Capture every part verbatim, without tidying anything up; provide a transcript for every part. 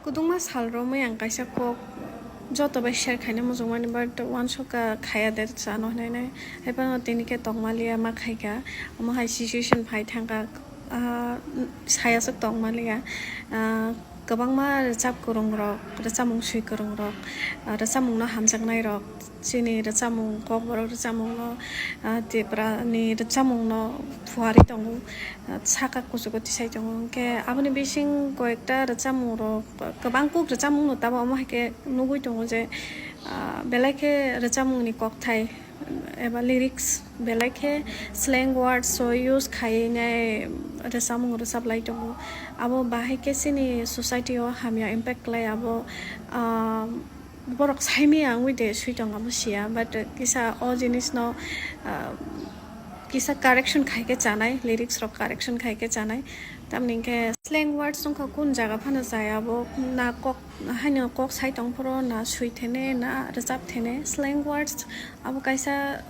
Kwdwngma sal romwi ang kaisa kok joto bai share khaina muchungmani, but uansukha khaya de chano hwnwi nai. Haiphano tini khe tongmaliya ma khaikha, omo hai situation phai thangkha, ah, sayaswk tongmaliya. Ah, kwbangma rwchap kwrwngrok, rwchapmung swi kwrwngrok, ah, rwchapmungno hamjaknairok, chini rwchapmung, kokborok rwchapmungno, ah, Tiprani rwchapmungno phuarwi tongo, ah, saka kuchugo tisai tongo. Hwnkhe aboni bising koyekta rwchapmungrok, kwbang kuk rwchapmungno tabuk omo hai khe nugwi tongo je, ah, belai khe rwchapmungni kokthai eba lyrics belai khe slang words o use khaiwi nai rwchapmung rwchaplai tongo. Abo bahai khe chini society o hamya impact khlai abo, ah, borok saimaya wngwi de swi tong abo siya, but kisa o jinisno, ah, kisa correction khai khe chanai, lyrics rok correction khai khe chanai. Tamni hwnkhe slang words wngkha kun jaga phano chaya abo, na kok haino kok sai tong phoro, na swi thene, na rwchap thene. Slang words abo kaisa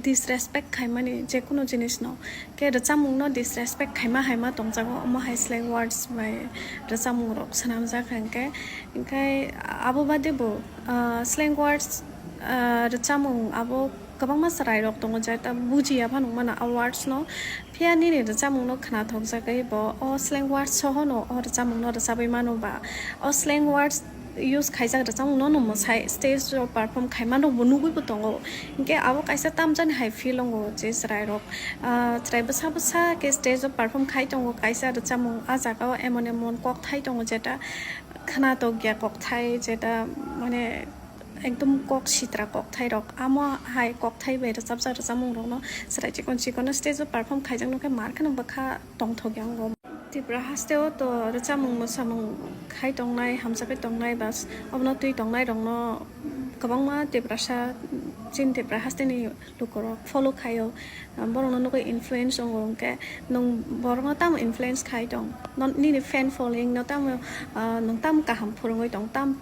disrespect khaimani je kunu jinisno. Khe rwchapmungno disrespect khaima haima tongjago, omo hai slang words bai rwchapmungrok swnamjak hwnkhe. Hwnkhe abo bade bo, ah, slang words, ah, rwchapmung abo kwbangma chwrairok tongo, jeta bujiya phano wngmano a words no. Phiya nini rwchapmungno khnathokjagwi bo o slang words sohono o rwchapmungno rwchabwi mano ba o slang words use khaijak rwchapmungno no mwsai stage o perform khaima rokbo nugwibo tongo. Hinkhe abo kaisa tamjani hai feel wngo je chwrairok, ah, chwrai bwsa bwsa khe stage o perform khai tongo kaisa rwchapmung, ah jagao emon emon kokthai tongo jeta khnathokya kokthai, jeta mane ekdom kok sitra kokthairok, amo hai kokthai bai rwchapjak rwchapmungrokno chwrai chikon chikon stage o perform khaijak nokhe mar kheno bwkha tongthokya wngo. Tripura hasteo to rwchapmung mwsamung khai tongnai, hamjakgwi tongnai, bas obono twi tongnairokno kwbangma Tiprasa, chini Tripura hasteni lukurok follow khaio, borokno nugwi influence wngo, hwnkhe nwng borokno tamo influence khai tong, nini fan following no tamo, ah, nwng tamo kaham phwrwngwi tong, tam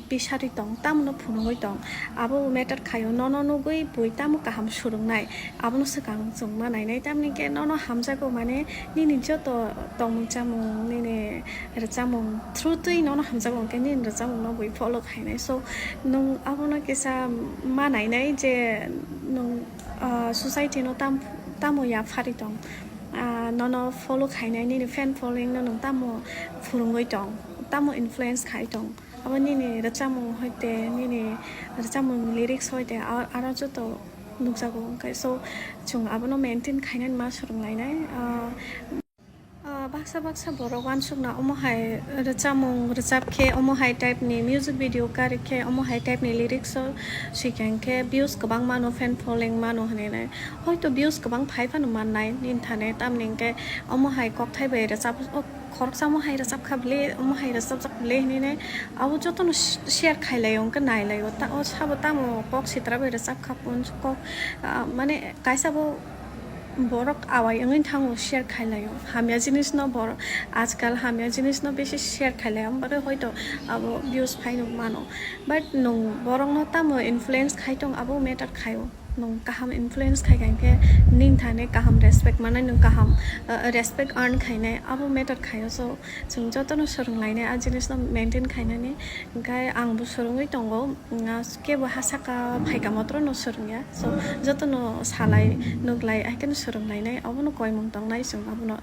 pisari tong, tamno phunugwi tong, abo matter khaio. Nono nugwi bui tamo kaham swrwngnai, abono swkang chwng ma nainai. Tamni khe nono hamjago, mane nini joto tongmung chamung, nini rwchapmung through twi nono hamjago, hwnkhe nini rwchapmungno bui follow khainai. So, nwng abono kisa ma nainai je nwng, ah, society no tam-, tamo yaphari tong, ah, nono follow khainai, nini fan following no nwng tamo phwrwngwi tong, tamo influence khai tong. Abo nini rwchapmung hoite, nini rwchapmung lyrics hoite, a-, aro joto nukjago. Hwnkhe so, chwng abono maintain khainani ma swrwnglainai. Ah, ah, baksa baksa borok uansukna omo hai rwchapmung rwchap khe, omo hai type ni music video kari khe, omo hai type ni lyrics o swikang khe views kwbang mano, fan following mano hwnwi nai. Hoito views kwbang phai phano mannai nini thani, tamni hwnkhe omo hai kokthai bai rwchap, o khoroksa omo hai rwchap kha bwle, omo hai rwchapjak bwle hinwi nai abo jotono sh-, share khai laio, hwnkhe nai laio. Ta-, o sabo tamo kok sitra bai rwchap kha, kok, ah, mane kaisa bo borok awai wngwi thango share khai laio. Hamya jinisno borok ajkal hamya jinisno bisi share khai laio, ombari hoito abo views phaino mano. But nwng borokno tamo influence khai tong, abo matter khaio. Nwng kaham influence khai kha hinkhe nini thani kaham respect manai, nwng kaham, uh, respect earn khainai, abo matter khaio. So, chwng jotono swrwnglainai a jinisno maintain khainani. Hinkhe angbo swrwngwi tongo, mm, kebo ha saka phaikha motrono swrwngya. So, jotono salai, nuklai, haikheno swrwnglainai, abono koimung tongnai chwng abono.